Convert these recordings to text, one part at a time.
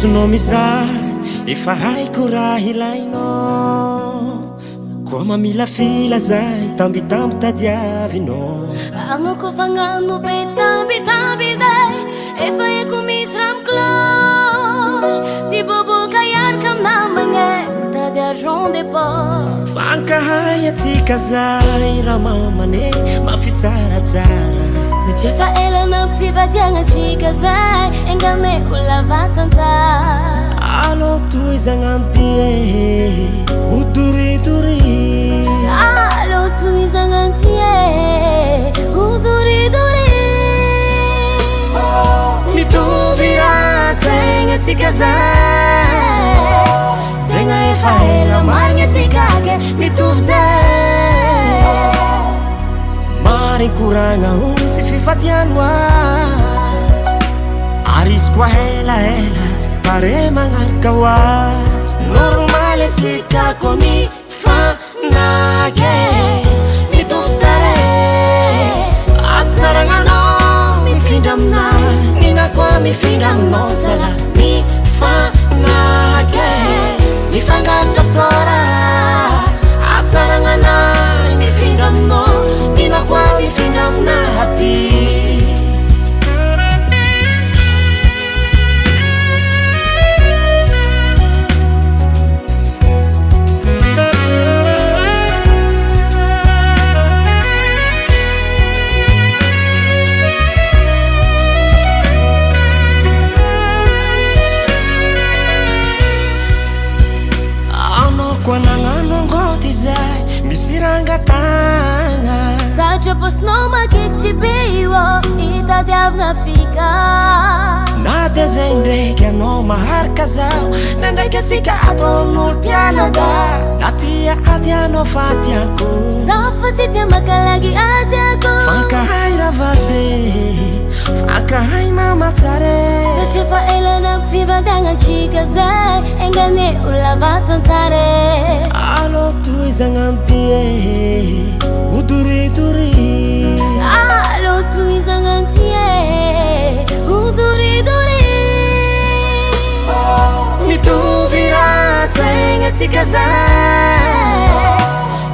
Masonao mizaha efa haiko raha ilainao. Koa mamilafila zay tambitamby tadiavinao. Anao koa fagnano be tambitamby zay efa haiko misy raha mi-cloche. Ty boboka hiaraka amin'ny namagna e, mitady argent de poche. Fankahay atsika zay raha mamane mafy tsaratsara. Satria fa ela nampivadiagna atsika zay, engane ho lava tantara. Alô tohizagna anty e, ho toritory. Alô tohizagna anty e, ho toritory. Mitovy raha tegna atsika zay, tegna efa ela marigny atsika ke mitovy zay. Marigny koragna olo tsy fifadiano azy, ary izy koa elaela tare magnaraka ho azy. Normaly atsika koa mifanake, mitovy tare. Atsaragnanao mifindra aminahy, nina koa mifindra aminao zala. Mifanake, mifangalatra sora. Atsaragnanay mifindra aminao, nina koa mifindra aminahy aty. Anao koa nagnano angoty zay misy rangatagna. Satria paosinao makikitry be io itadiavina fika. Na dia zay ndraiky anao maharaka zaho, ndraindraiky atsika ataon'olo mpianada. Na tia ady anao fa tiako, Zaho fa tsy tia makalagy adiako. Fankahay ravade, fankahay mamatsare. Satria fa ela nampivadiagna atsika zay, engane ho lava tantara. Alô tohizagna anty e, ho toritory. Alô tohizagna anty e, ho toritory. Mitovy raha tegna atsika zay,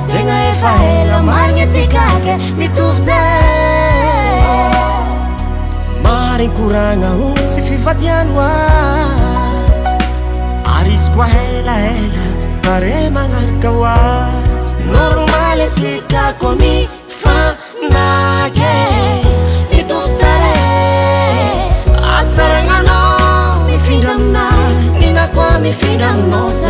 tegna efa ela marigny atsika ke mitovy zay. Marigny koragna olo tsy fivadiano azy, ary izy koa elaela tare magnaraka ho azy. Normaly atsika koa mifanake, mitovy tare. Atsaragnanao mifindra aminahy, nina koa mifindra aminao zala.